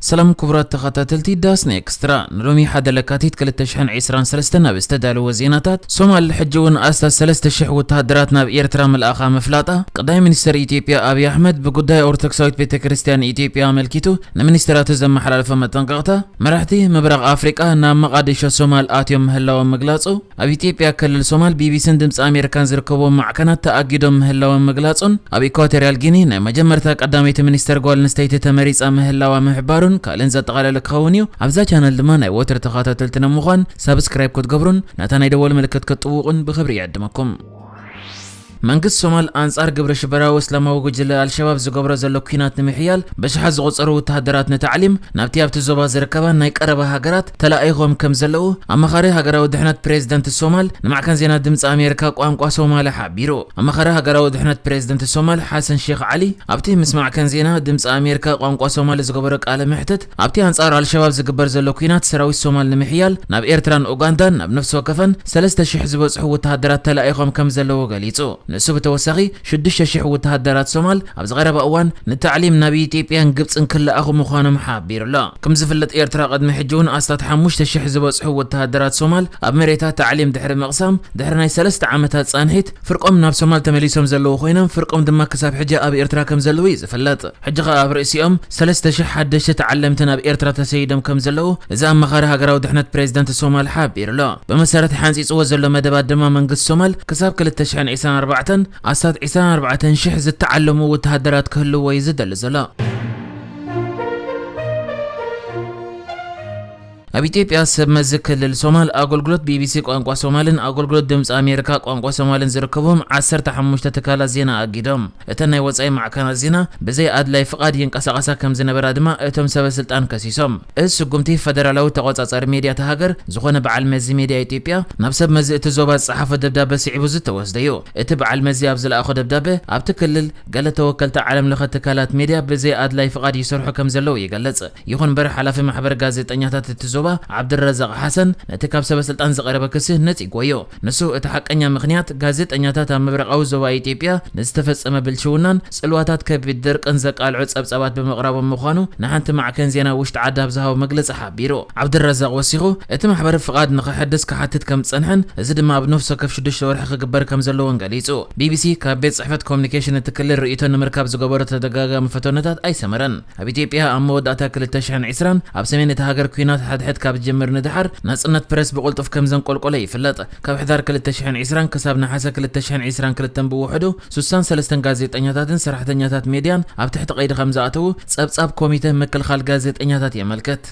ሰላም ክቡራት ተኸታተልቲ ዳስና ኤክስትራ፣ ንሎሚ ሓደ ለካቲት ክልተ ሽሕን ዕስራን ሰለስተን ኣብ ዝተዳለወ ዜናታት፣ ሶማል ሕጂ እውን ኣስታት ሰለስተ ሽሕ ወተሃደራት ናብ ኤርትራ ምልኣኻ ምፍላጣ፣ ቀዳማይ ሚኒስተር ኢትዮጵያ ኣብይ ኣሕመድ ብጉዳይ ኦርቶዶክሳዊት ቤተ ክርስቲያን ኢትዮጵያ ኣመልኪቱ ንሚኒስተራቱ ዘመሓላለፎ መጠንቀቕታ፣ መራሕቲ ምብራቕ ኣፍሪቃ ናብ መቓዲሾ ሶማል ኣትዮም ምህላዎም ምግላጹ፣ ኣብ ኢትዮጵያ ክልል ሶማል ቢቢሲን ድምፂ ኣሜሪካን ዝርከብዎም ማዕከናት ተኣጊዶም ምህላዎም ምግላጹን፣ ኣብ ኢኳቶሪያል ጊኒ ናይ መጀመርታ ቀዳመይቲ ሚኒስተር ጓል ኣንስተይቲ ተመሪጻ ምህላዋ ምሕባሩን ካልእን ዘጠቓለለ ክኸውን እዩ። ኣብዛ ቻነል ድማ ናይ ወትሪ ተኸታተልትና ምዃን ሳብስክራይብ ክትገብሩን ነታ ናይ ደወል ምልክት ክትጥውቑን ብኽብሪ ይዕድመኩም። መንግስቲ ሶማል ኣንጻር ግብረ ሽበራዊ እስላማዊ ጉጅለ ኣልሸባብ ዝገብሮ ዘሎ ኲናት ንምሕያል ብሽሓት ዝቑጸሩ ወተሃደራት ንታዕሊም ናብቲ ኣብቲ ዞባ ዝርከባ ናይ ቀረባ ሃገራት ተላኢኾም ከም ዘለዉ ኣማኻሪ ሃገራዊ ድሕነት ፕሬዝደንት ሶማል ንማዕከን ዜና ድምፂ ኣሜሪካ ቋንቋ ሶማሊ ሓቢሩ። ኣማኻሪ ሃገራዊ ድሕነት ፕሬዝደንት ሶማል ሓሰን ሼክ ዓሊ ኣብቲ ምስ ማዕከን ዜና ድምፂ ኣሜሪካ ቋንቋ ሶማሊ ዝገበሮ ቃለ መሕትት፣ ኣብቲ ኣንጻር ኣልሸባብ ዝግበር ዘሎ ኲናት ሰራዊት ሶማል ንምሕያል ናብ ኤርትራን ኡጋንዳን ናብ ነፍሲ ወከፈን ሰለስተ ሽሕ ዝበጽሑ ወተሃደራት ተላኢኾም ከም ዘለዉ ገሊጹ። ንሱ ብተወሳኺ ሽዱሽተ ሽሕ ወተሃደራት ሶማል ኣብዚ ቀረባ እዋን ንታዕሊም ናብ ኢትዮጵያን ግብጽን ክለኣኹ ምዃኖም ሓቢሩ ኣሎ። ከም ዝፍለጥ ኤርትራ ቅድሚ ሕጂ እውን ኣስታት ሓሙሽተ ሽሕ ዝበጽሑ ወተሃደራት ሶማል ኣብ መሬታ ታዕሊም ድሕሪ ምቕሳም ድሕሪ ናይ ሰለስተ ዓመታት ጻንሒት ፍርቆም ናብ ሶማል ተመሊሶም ዘለዉ ኮይኖም ፍርቆም ድማ ክሳብ ሕጂ ኣብ ኤርትራ ከም ዘለዉ እዩ ዝፍለጥ። ሕጂ ኸኣ ኣብ ርእሲኦም ሰለስተ ሽሕ ሓደሽቲ ተዓለምቲ ናብ ኤርትራ ተሰይዶም ከም ዘለዉ እዚ ኣማኻሪ ሃገራዊ ድሕነት ፕሬዝደንት ሶማል ሓቢሩ ኣሎ። ብመሰረት ሓንጺጽዎ ዘሎ መደባት ድማ መንግስቲ ሶማል ክሳብ ክልተ ሽሕን ዕስራን ኣርባዕተን ኣስታት ዕስራን ኣርባዕተን ሽሕ ዝተዓለሙ ወተሃደራት ክህልዎ እዩ ዝደሊ ዘሎ። ኣብ ኢትዮጵያ ሰብ መዚ ክልል ሶማል ኣገልግሎት ቢቢሲ ቋንቋ ሶማልን ኣገልግሎት ድምፂ ኣሜሪካ ቋንቋ ሶማልን ዝርከብዎም ዓሰርተ ሓሙሽተ ትካላት ዜና ኣጊዶም። እተን ናይ ወፃኢ ማዕከናት ዜና ብዘይ ኣድላይ ፍቓድ ይንቀሳቐሳ ከም ዝነበራ ድማ እቶም ሰበ ስልጣን ከሲሶም። እዚ ስጉምቲ ፈደራላዊ ተቆጻጻሪ ሜድያ እታ ሃገር ዝኾነ በዓል መዚ ሜድያ ኢትዮጵያ ናብ ሰብ መዚ እቲ ዞባ ዝጸሓፎ ደብዳበ ስዒቡ ዝተወስደ እዩ። እቲ በዓል መዚ ኣብ ዝለኣኾ ደብዳበ ኣብቲ ክልል ገለ ተወከልቲ ዓለም ለኸ ትካላት ሜድያ ብዘይ ኣድላይ ፍቓድ ይሰርሑ ከም ዘለዉ ይገልጽ። ይኹን እምበር ሓላፊ ማሕበር ጋዜጠኛታት እቲ ዞባ ዓብድረዛቕ ሓሰን ነቲ ካብ ሰበ ስልጣን ዝቐረበ ክሲ ነጺግዎ እዩ። ንሱ እቲ ሓቀኛ ምኽንያት ጋዜጠኛታት ኣብ ምብራቓዊ ዞባ ኢትዮጵያ ንዝተፈጸመ ብልሽውናን ጽልዋታት ከቢድ ድርቅን ዘቃልዑ ጸብጻባት ብምቕራቦም ምዃኑ ንሓንቲ ማዕከን ዜና ውሽጢ ዓዲ ኣብ ዝሃቦ መግለጺ ሓቢሩ። ዓብድረዛቕ ወሲኹ እቲ ማሕበር ፍቓድ ንኽሕድስ ክሓትት ከም ዝጸንሐን እዚ ድማ ኣብ ነፍሲ ወከፍ ሽዱሽተ ወርሒ ክግበር ከም ዘለዎን ገሊጹ። ቢቢሲ ካብ ቤት ጽሕፈት ኮሙኒኬሽን እቲ ክልል ርእይቶ ንምርካብ ዝገበሮ ተደጋጋሚ ፈተነታት ኣይሰመረን። ኣብ ኢትዮጵያ ኣብ መወዳእታ ክልተ ሽሕን ዕስራን ኣብ ሰሜን እታ ሃገር ኲናት ሓድሕድ ካብ ዝጅምር ንደሓር ናጽነት ፕረስ ብቕልጡፍ ከም ዘንቆልቆለ ይፍለጥ። ካብ ሕዳር ክልተ ሽሕን ዕስራን ክሳብ ነሓሰ ክልተ ሽሕን ዕስራን ክልተን ብውሕዱ ሱሳን ሰለስተን ጋዜጠኛታትን ሰራሕተኛታት ሜድያን ኣብ ትሕቲ ቀይዲ ከም ዝኣተዉ ጸብጻብ ኮሚተ ምክልኻል ጋዜጠኛታት የመልክት።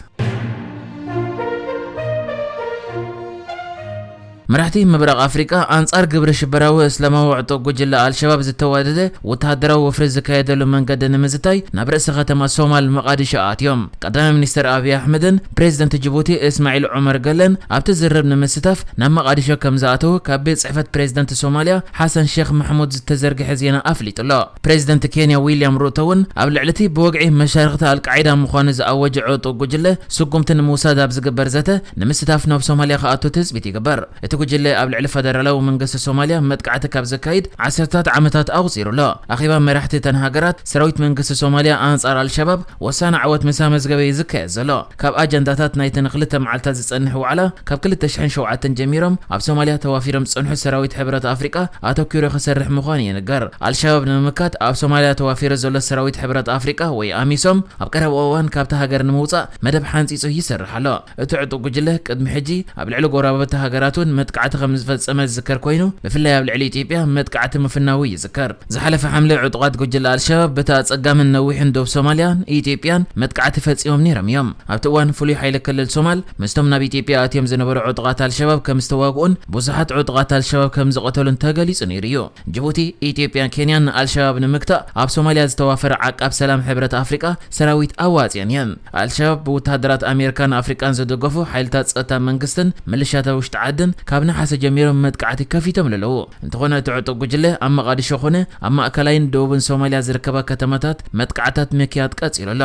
መራሕቲ ምብራቕ ኣፍሪቃ ኣንጻር ግብረ ሽበራዊ እስላማዊ ዕጡቕ ጉጅለ ኣልሸባብ ዝተዋደደ ወተሃደራዊ ወፍሪ ዝካየደሉ መንገዲ ንምዝታይ ናብ ርእሲ ከተማ ሶማል መቓዲሾ ኣትዮም። ቀዳማይ ሚኒስተር ኣብይ ኣሕመድን ፕሬዝደንት ጅቡቲ እስማዒል ዑመር ገለን ኣብቲ ዝርርብ ንምስታፍ ናብ መቓዲሾ ከም ዝኣተዉ ካብ ቤት ጽሕፈት ፕሬዝደንት ሶማልያ ሓሰን ሼክ ማሕሙድ ዝተዘርግሐ ዜና ኣፍሊጡ ኣሎ። ፕሬዝደንት ኬንያ ዊልያም ሩቶ እውን ኣብ ልዕሊ እቲ ብወግዒ መሻርኽቲ ኣልቃዒዳ ምዃኑ ዝኣወጀ ዕጡቕ ጉጅለ ስጉምቲ ንምውሳድ ኣብ ዝግበር ዘተ ንምስታፍ ናብ ሶማልያ ክኣቱ ትጽቢት ይግበር። እቲ ጉጅለ ኣብ ልዕሊ ፈደራላዊ መንግስቲ ሶማልያ መጥቃዕቲ ካብ ዘካይድ ዓሰርታት ዓመታት ኣቑጺሩ ኣሎ። ኣኼባ መራሕቲ እተን ሃገራት ሰራዊት መንግስቲ ሶማልያ ኣንጻር ኣልሸባብ ወሳኒ ዓወት ምስ ኣመዝገበ እዩ ዝካየድ ዘሎ። ካብ ኣጀንዳታት ናይተን ክልተ መዓልታት ዝጸንሕ ዋዕላ ካብ ክልተ ሽሕን ሸውዓተን ጀሚሮም ኣብ ሶማልያ ተዋፊሮም ዝጸንሑ ሰራዊት ሕብረት ኣፍሪቃ ኣተኲሩ ክሰርሕ ምዃኑ ይንገር። ኣልሸባብ ንምምካት ኣብ ሶማልያ ተዋፊሩ ዘሎ ሰራዊት ሕብረት ኣፍሪቃ ወይ ኣሚሶም ኣብ ቀረባ እዋን ካብታ ሃገር ንምውጻእ መደብ ሓንጺጹ ይሰርሕ ኣሎ። እቲ ዕጡቕ ጉጅለ ቅድሚ ሕጂ ኣብ ልዕሊ ጎረባብቲ ሃገራት እውን መጥቃዕቲ ከም ዝፈጸመ ዝዝከር ኮይኑ፣ ብፍላይ ኣብ ልዕሊ ኢትዮጵያ መጥቃዕቲ ምፍናዉ ይዝከር። ዝሓለፈ ሓምለ ዕጡቓት ጉጅለ ኣልሸባብ በቲ ኣጸጋምን ነዊሕን ዶብ ሶማልያን ኢትዮጵያን መጥቃዕቲ ፈጺሞም ነይሮም እዮም። ኣብቲ እዋን ፍሉይ ሓይሊ ክልል ሶማል ምስቶም ናብ ኢትዮጵያ ኣትዮም ዝነበሩ ዕጡቓት ኣልሸባብ ከም ዝተዋግኡን ብዙሓት ዕጡቓት ኣልሸባብ ከም ዝቐተሉን ተገሊጹ ነይሩ እዩ። ጅቡቲ፣ ኢትዮጵያን ኬንያን ንኣልሸባብ ንምግታእ ኣብ ሶማልያ ዝተዋፈረ ዓቃብ ሰላም ሕብረት ኣፍሪቃ ሰራዊት ኣዋጺኣን እየን። ኣልሸባብ ብወተሃደራት ኣሜሪካን ኣፍሪቃን ዝድገፉ ሓይልታት ጸጥታ መንግስትን ምልሻታት ውሽጢ ዓድን ካብ ነሓሰ ጀሚሮም መጥቃዕቲ ከፊቶም ኣለዉ። እንተኾነ እቲ ዕጡቕ ጉጅለ ኣብ መቓዲሾ ኮነ ኣብ ማእከላይን ደቡብን ሶማልያ ዝርከባ ከተማታት መጥቃዕታት ምክያድ ቀጺሉ ኣሎ።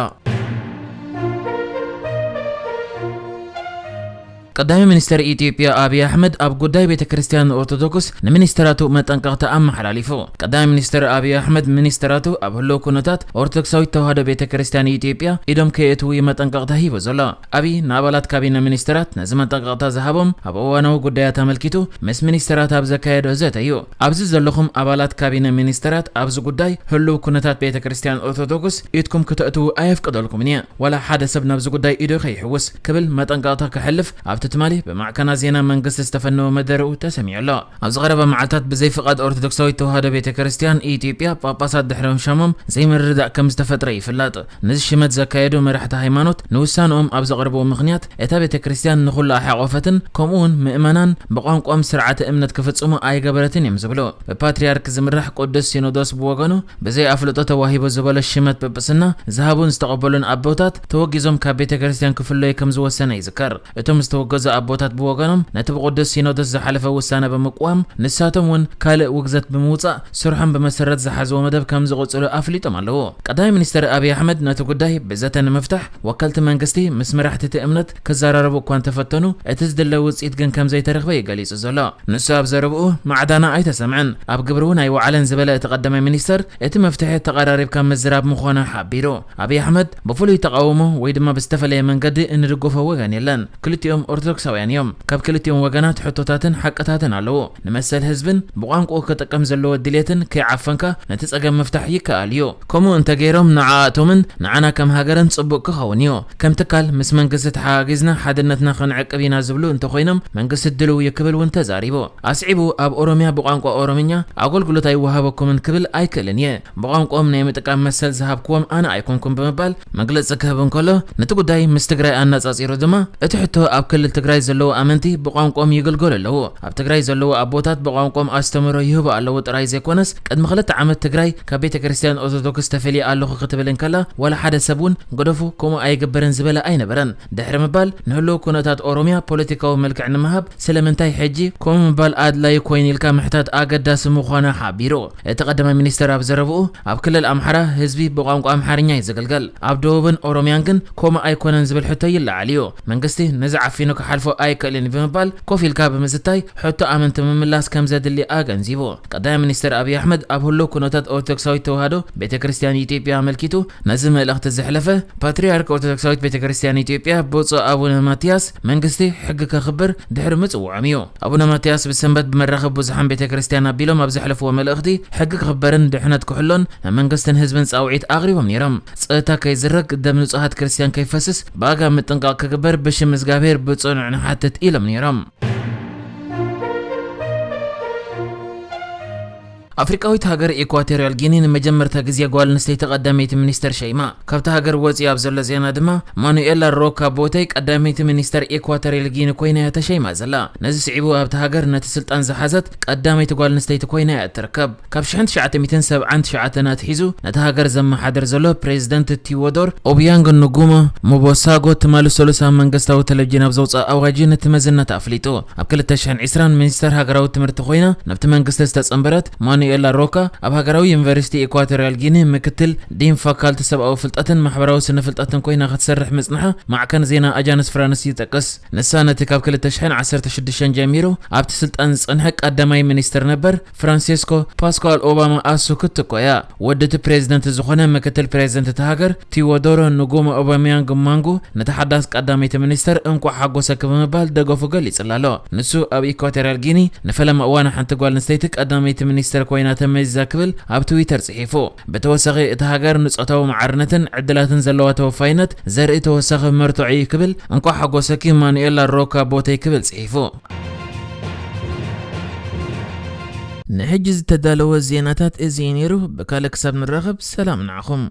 ቀዳማይ ሚኒስተር ኢትዮጵያ ኣብይ ኣሕመድ ኣብ ጉዳይ ቤተ ክርስቲያን ኦርቶዶክስ ንሚኒስተራቱ መጠንቀቕታ ኣመሓላሊፉ። ቀዳማይ ሚኒስተር ኣብይ ኣሕመድ ሚኒስተራቱ ኣብ ህልው ኩነታት ኦርቶዶክሳዊት ተዋህዶ ቤተ ክርስቲያን ኢትዮጵያ ኢዶም ከየእትዉ እዩ መጠንቀቕታ ሂቡ ዘሎ። ኣብይ ንኣባላት ካቢነ ሚኒስተራት ነዚ መጠንቀቕታ ዝሃቦም ኣብ እዋናዊ ጉዳያት ኣመልኪቱ ምስ ሚኒስተራት ኣብ ዘካየዶ ዘተ እዩ። ኣብዚ ዘለኹም ኣባላት ካቢነ ሚኒስተራት ኣብዚ ጉዳይ ህልው ኩነታት ቤተ ክርስቲያን ኦርቶዶክስ ኢድኩም ክተእትዉ ኣየፍቅደልኩምን እየ። ዋላ ሓደ ሰብ ናብዚ ጉዳይ ኢዱ ከይሕውስ ክብል መጠንቀቕታ ከሕልፍ ኣብቲ ትማሊ ብማዕከናት ዜና መንግስቲ ዝተፈነወ መደረኡ ተሰሚዑ ኣሎ። ኣብዚ ቀረባ መዓልታት ብዘይ ፍቓድ ኦርቶዶክሳዊት ተዋህዶ ቤተ ክርስቲያን ኢትዮጵያ ጳጳሳት ድሕሪ ምሻሞም ዘይምርድዳእ ከም ዝተፈጥረ ይፍለጥ። ነዚ ሽመት ዘካየዱ መራሕቲ ሃይማኖት ንውሳንኦም ኣብ ዘቕርብዎ ምኽንያት እታ ቤተ ክርስቲያን ንኹሉ ኣይሓቖፈትን፣ ከምኡ እውን ምእመናን ብቋንቋኦም ስርዓተ እምነት ክፍጽሙ ኣይገበረትን እዮም ዝብሉ። ብፓትርያርክ ዝምራሕ ቅዱስ ሲኖዶስ ብወገኑ ብዘይ ኣፍልጦ ተዋሂቡ ዝበሎ ሽመት ጵጵስና ዝሃቡን ዝተቐበሉን ኣቦታት ተወጊዞም ካብ ቤተ ክርስቲያን ክፍለዩ ከም ዝወሰነ ይዝከር። እቶም ዝተወገዙ ኣቦታት ብወገኖም ነቲ ብቅዱስ ሲኖዶስ ዝሓለፈ ውሳነ ብምቅዋም ንሳቶም እውን ካልእ ውግዘት ብምውጻእ ስርሖም ብመሰረት ዝሓዝዎ መደብ ከም ዝቕጽሉ ኣፍሊጦም ኣለዉ። ቀዳማይ ሚኒስተር ኣብይ ኣሕመድ ነቲ ጉዳይ ብዘተ ንምፍታሕ ወከልቲ መንግስቲ ምስ መራሕቲ እቲ እምነት ክዘራረቡ እኳ እንተፈተኑ እቲ ዝድለ ውጽኢት ግን ከም ዘይተረኽበ እዩ ገሊጹ ዘሎ። ንሱ ኣብ ዘረብኡ ማዕዳና ኣይተሰምዐን፣ ኣብ ግብሪ እውን ኣይወዓለን ዝበለ እቲ ቀዳማይ ሚኒስተር እቲ መፍትሒ ተቐራሪብካ ምዝራብ ምዃኑ ሓቢሩ። ኣብይ ኣሕመድ ብፍሉይ ተቓውሞ ወይ ድማ ብዝተፈለየ መንገዲ እንድግፎ ወገን የለን። ክልቲኦም ኦርቶዶክሳውያን እዮም። ካብ ክልቲኦም ወገናት ሕቶታትን ሓቅታትን ኣለዎ። ንመሰል ህዝብን ብቋንቋኡ ክጥቀም ዘለዎ ድሌትን ከይዓፈንካ ነቲ ጸገም ምፍታሕ ይከኣል እዩ። ከምኡ እንተገይሮም ንዓኣቶምን ንዓና ከም ሃገርን ጽቡቕ ክኸውን እዩ። ከም ትካል ምስ መንግስቲ ተሓጋጊዝና ሓድነትና ክንዕቅብ ኢና ዝብሉ እንተኾይኖም መንግስቲ ድልው እዩ ክብል እውን ተዛሪቡ። ኣስዒቡ ኣብ ኦሮሚያ ብቋንቋ ኦሮምኛ ኣገልግሎት ኣይወሃበኩምን ክብል ኣይክእልን እየ። ብቋንቋኦም ናይ ምጥቃም መሰል ዝሃብክዎም ኣነ ኣይኮንኩን ብምባል መግለጺ ክህብ እንከሎ፣ ነቲ ጉዳይ ምስ ትግራይ ኣነጻጺሩ ድማ እቲ ሕቶ ኣብ ክልል ትግራይ ዘለዉ ኣመንቲ ብቋንቋኦም ይግልገሉ ኣለዉ። ኣብ ትግራይ ዘለዉ ኣቦታት ብቋንቋኦም ኣስተምህሮ ይህቡ ኣለዉ ጥራይ ዘይኮነስ፣ ቅድሚ ክልተ ዓመት ትግራይ ካብ ቤተ ክርስቲያን ኦርቶዶክስ ተፈልየ ኣለኹ ክትብል እንከላ ዋላ ሓደ ሰብ እውን ግደፉ ከምኡ ኣይግበርን ዝበለ ኣይነበረን። ድሕሪ ምባል ንህልው ኩነታት ኦሮምያ ፖለቲካዊ መልክዕ ንምሃብ ስለምንታይ ሕጂ ከምኡ ምባል ኣድላዪ ኮይኑ ኢልካ ምሕታት ኣገዳሲ ምዃኑ ሓቢሩ። እቲ ቀዳማይ ሚኒስተር ኣብ ዘረብኡ ኣብ ክልል ኣምሓራ ህዝቢ ብቋንቋ ኣምሓርኛ እዩ ዝግልገል፣ ኣብ ደቡብን ኦሮምያን ግን ከምኡ ኣይኮነን ዝብል ሕቶ ይለዓል እዩ። መንግስቲ ነዚ ዓፊኑ ክሓልፎ ኣይክእልን እዩ ብምባል ኮፍ ኢልካ ብምዝታይ ሕቶ ኣመንቲ ምምላስ ከም ዘድሊ ኣገንዚቡ። ቀዳማይ ሚኒስተር ኣብይ ኣሕመድ ኣብ ህልው ኩነታት ኦርቶዶክሳዊት ተዋህዶ ቤተ ክርስቲያን ኢትዮጵያ ኣመልኪቱ ነዚ መልእኽቲ ዘሕለፈ ፓትርያርክ ኦርቶዶክሳዊት ቤተ ክርስቲያን ኢትዮጵያ ብፁዕ ኣቡነ ማትያስ መንግስቲ ሕጊ ከኽብር ድሕሪ ምጽውዖም እዩ። ኣቡነ ማትያስ ብሰንበት ብመራኸቢ ብዙሓን ቤተ ክርስቲያን ኣቢሎም ኣብ ዘሕለፍዎ መልእኽቲ ሕጊ ክኽበርን ድሕነት ክሕሎን ናይ መንግስትን ህዝብን ጻውዒት ኣቕሪቦም ነይሮም። ጸጥታ ከይዝረግ፣ ደም ንጹሃት ክርስቲያን ከይፈስስ ብኣጋ ምጥንቃቕ ክግበር ብሽም እግዚኣብሔር ብጽኑዕ ንሓትት ኢሎም ነይሮም። ኣፍሪቃዊት ሃገር ኢኳቶሪያል ጊኒ ንመጀመርታ ግዜ ጓል ኣንስተይቲ ቀዳመይቲ ሚኒስተር ሸይማ። ካብታ ሃገር ወጺኡ ኣብ ዘሎ ዜና ድማ ማኑኤላ ሮካ ቦቴ ቀዳመይቲ ሚኒስተር ኢኳቶሪያል ጊኒ ኮይና እያ ተሸይማ ዘላ። ነዚ ስዒቡ ኣብታ ሃገር ነቲ ስልጣን ዝሓዘት ቀዳመይቲ ጓል ኣንስተይቲ ኮይና እያ እትርከብ። ካብ ሽሕን ትሽዓተ ሚእትን ሰብዓን ትሽዓተን ኣትሒዙ ነታ ሃገር ዘመሓድር ዘሎ ፕሬዚደንት ቲዎዶር ኦቢያንግ ንጉሞ ሞቦሳጎ ትማሊ ሰሉሳ ኣብ መንግስታዊ ቴሌቪዥን ኣብ ዘውፅኣ ኣዋጅ ነቲ መዝነት ኣፍሊጡ። ኣብ ክልተ ሽሕን ዕስራን ሚኒስተር ሃገራዊ ትምህርቲ ኮይና ናብቲ መንግስቲ ዝተጸንበረት ማኑኤላ ሮካ ኣብ ሃገራዊ ዩኒቨርሲቲ ኢኳቶሪያል ጊኒ ምክትል ዲን ፋካልቲ ሰብኣዊ ፍልጠትን ማሕበራዊ ስነ ፍልጠትን ኮይና ክትሰርሕ ምጽንሓ ማዕከን ዜና ኣጃንስ ፍራንስ ይጠቅስ። ንሳ ነቲ ካብ ክልተ ሽሕን ዓሰርተ ሽዱሽተን ጀሚሩ ኣብቲ ስልጣን ዝጸንሐ ቀዳማይ ሚኒስተር ነበር ፍራንሴስኮ ፓስኳል ኦባማ ኣሱ ክትኮ እያ። ወዲ እቲ ፕሬዚደንት ዝኾነ ምክትል ፕሬዚደንት እታ ሃገር ቲዎዶሮ ንጉሞ ኦባሚያንግ ማንጉ ነታ ሓዳስ ቀዳመይቲ ሚኒስተር እንቋዕ ሓጎሰኪ ብምባል ደገፉ ገሊጽላ ኣሎ። ንሱ ኣብ ኢኳቶሪያል ጊኒ ንፈለማ እዋን ሓንቲ ጓል ኣንስተይቲ ቀዳመይቲ ሚኒስተር ኮይና ተመዚዛ ክብል ኣብ ትዊተር ጽሒፉ። ብተወሳኺ እታ ሃገር ንጾታዊ ማዕርነትን ዕድላትን ዘለዋ ተወፋይነት ዘርኢ ተወሳኺ መርትዖ እዩ ክብል እንቋዕ ሓጎሰኪ ማኑኤላ ሮካ ቦቴ ክብል ጽሒፉ። ንሕጂ ዝተዳለወ ዜናታት እዚ እዩ ነይሩ። ብካልእ ክሳብ ንራኸብ ሰላም ንዓኹም።